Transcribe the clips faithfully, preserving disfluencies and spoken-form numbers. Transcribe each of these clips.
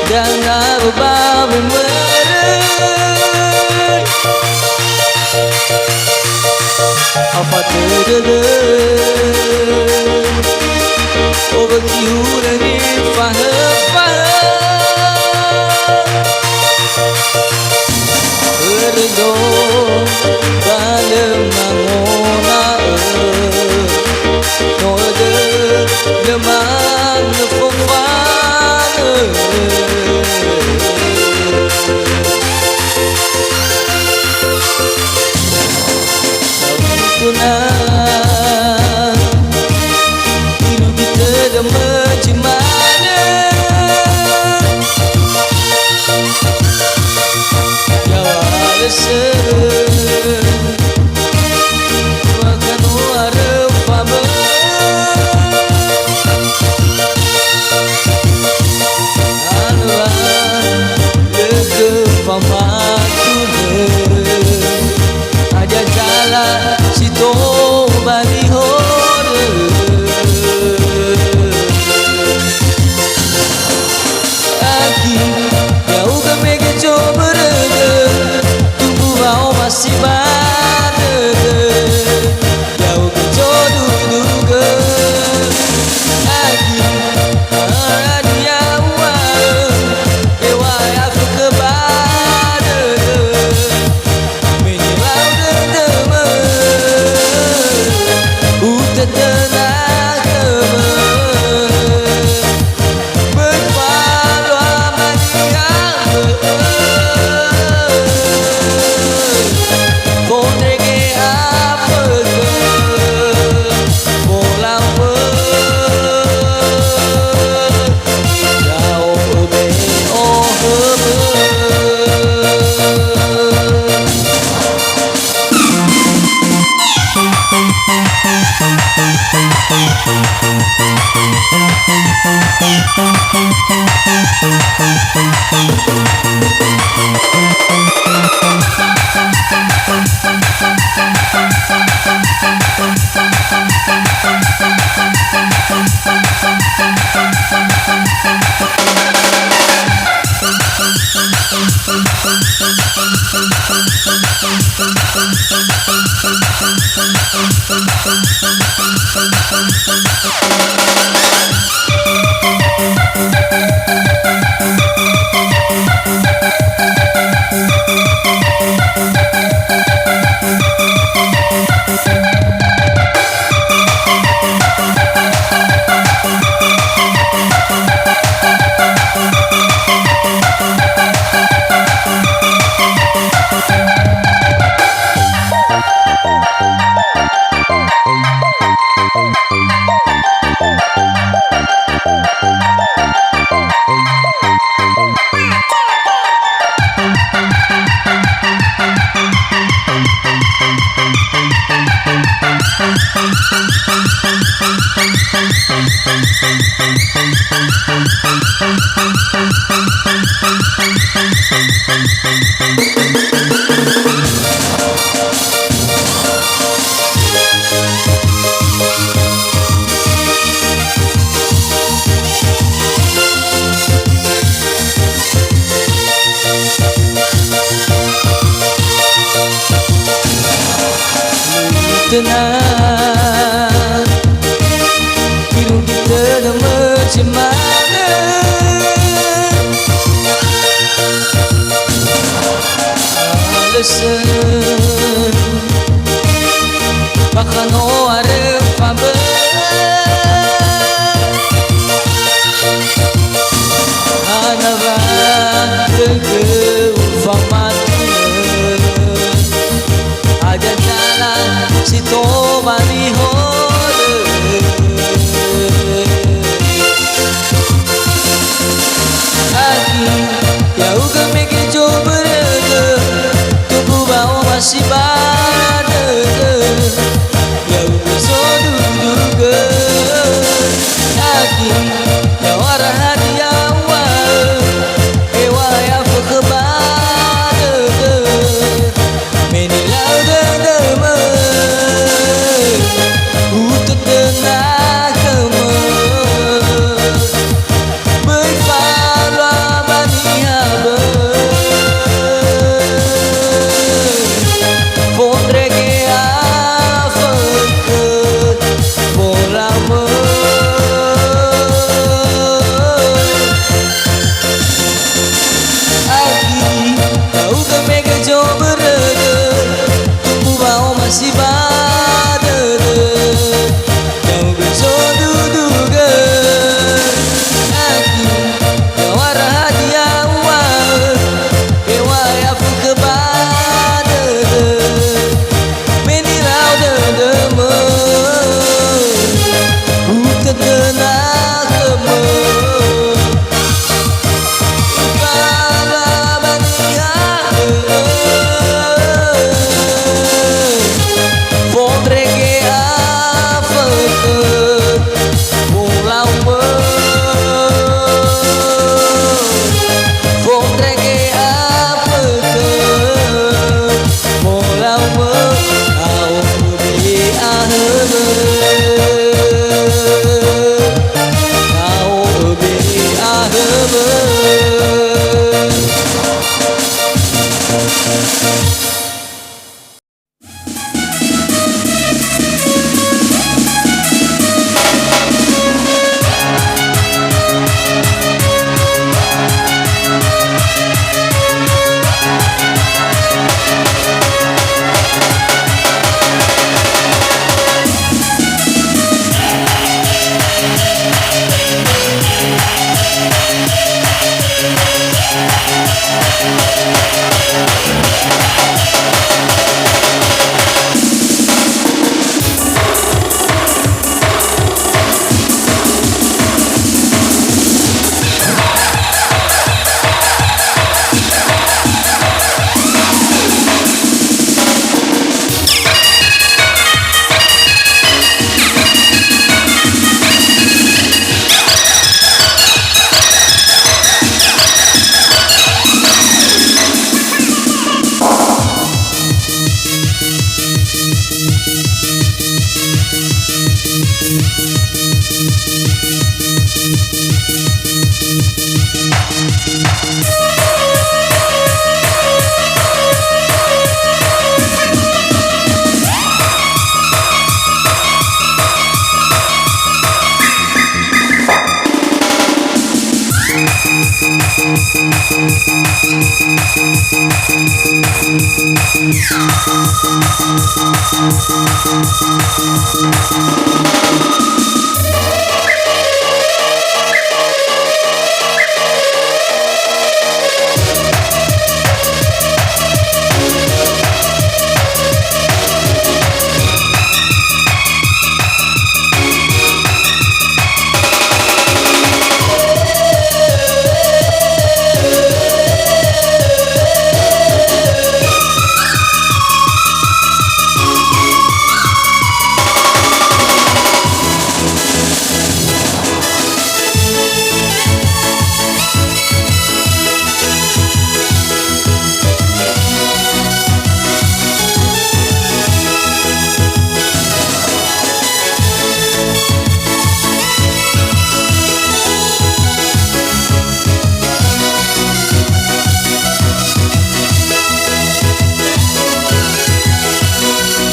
Danga ba wemere. Afa tödödö, o böki hulö nifahö-fahö. Börö do ba lö mangona'ö, no ödö lö manö fofanö. Sautuna irugi tödö mözi manö. Yaŵa lö sörö, wa kanoa röfa bö. Alua lö göfa matunö. Hadia zala si toba nihorö. Akhi, ya'ugö mege zobörögö, tumbu wa'omasi ba dödö. Ya'ugö zodudugö, akhi, hadia uŵa'ö, hew̃a'ae afökhö ba dödö. Me nilau dödömö, utötönagömö. Böi falua mania bö'ö, fondrege afökhö, folau bö'ö. Ya'o öbe'o hömö. Tenang, irugi tödö mörzimanö. Alösö, bakha no aröfa bö'ö. Hana wa tögö ufamatulö. Hadia zala si tobali horö. Akhi, ya'ugö mege zobörögö, tumbu wa'omasi ba dödö. Ya'ugö zodudugö. Akhi, ya'ohara hadia uŵa'ö, heŵa'ae afökhö ba dödö. Me nilau dödömö, utötöna khömö. Böi falua ba niha böi. Fondrege afökhö, bolaumö. Akhi, ya'ugö mege zobörögö, tumbu wa'omasi ba dödö. Ya'ugö zodudugö. Akhi, ya'ohara hadia uŵa'ö, heŵa'ae afökhö ba dödö. Me nilau dödömö, utötöna khömö. Ufawa ba niha böi. Fondrege afökhö, bolaumö. Fondrege afökhö, bolaumö. Ao öbe ahömö. Ao öbe ahömö.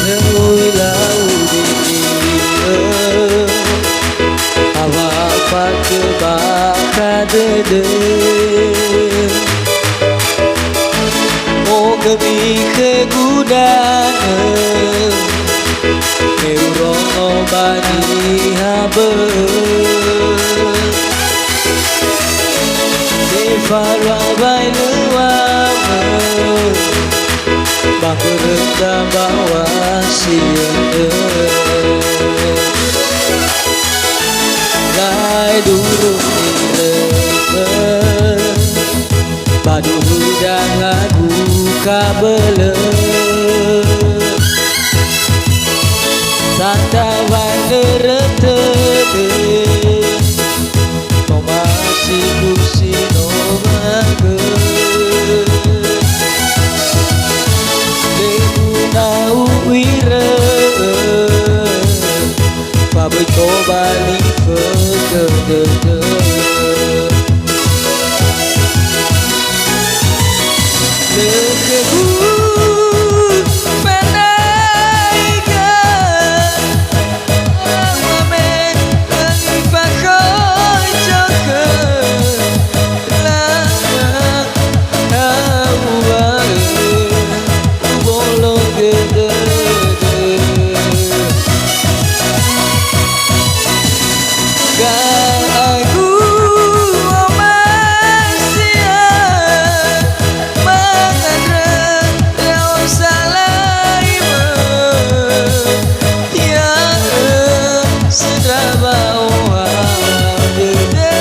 Lö lau dödöu, awa fa'öbakha dödöu. Ogömi khögu danö, me urongo ba niha bö'ö. Tefalua baeluamö, ba khöröda ba wasiödö. Laeduru nirömö, ba duru dangagu kabölö. Tata wanörö tödö, no masiku si no magö. Lö guna u'irö, fa böi tobali fökhö dödö. Lö khögu fanaigö, awa me ölifa khoi zökhö, lama awa. Bolo dödö, gagu omasi'ö, mangandrö ya'o salaimö, ya'ö sandra ba oha dödö.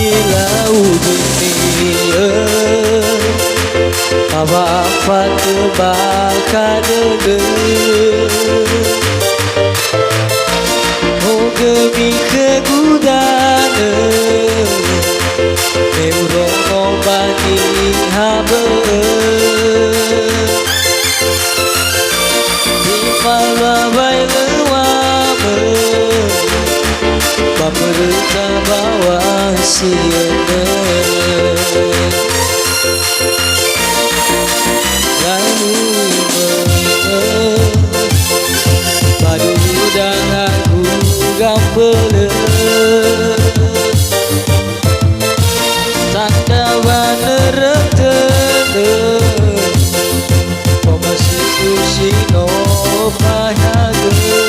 Ilau dödöu, awa fa'öbakha dödöu. Ogömi khögu danö, Habö'ö, nifawa waelöwamö, ba mböröta ba wasiönö. Laumö, ba dödö danagu gambölö. Tandra wanörö tödö, omasi'ö si no fahagö.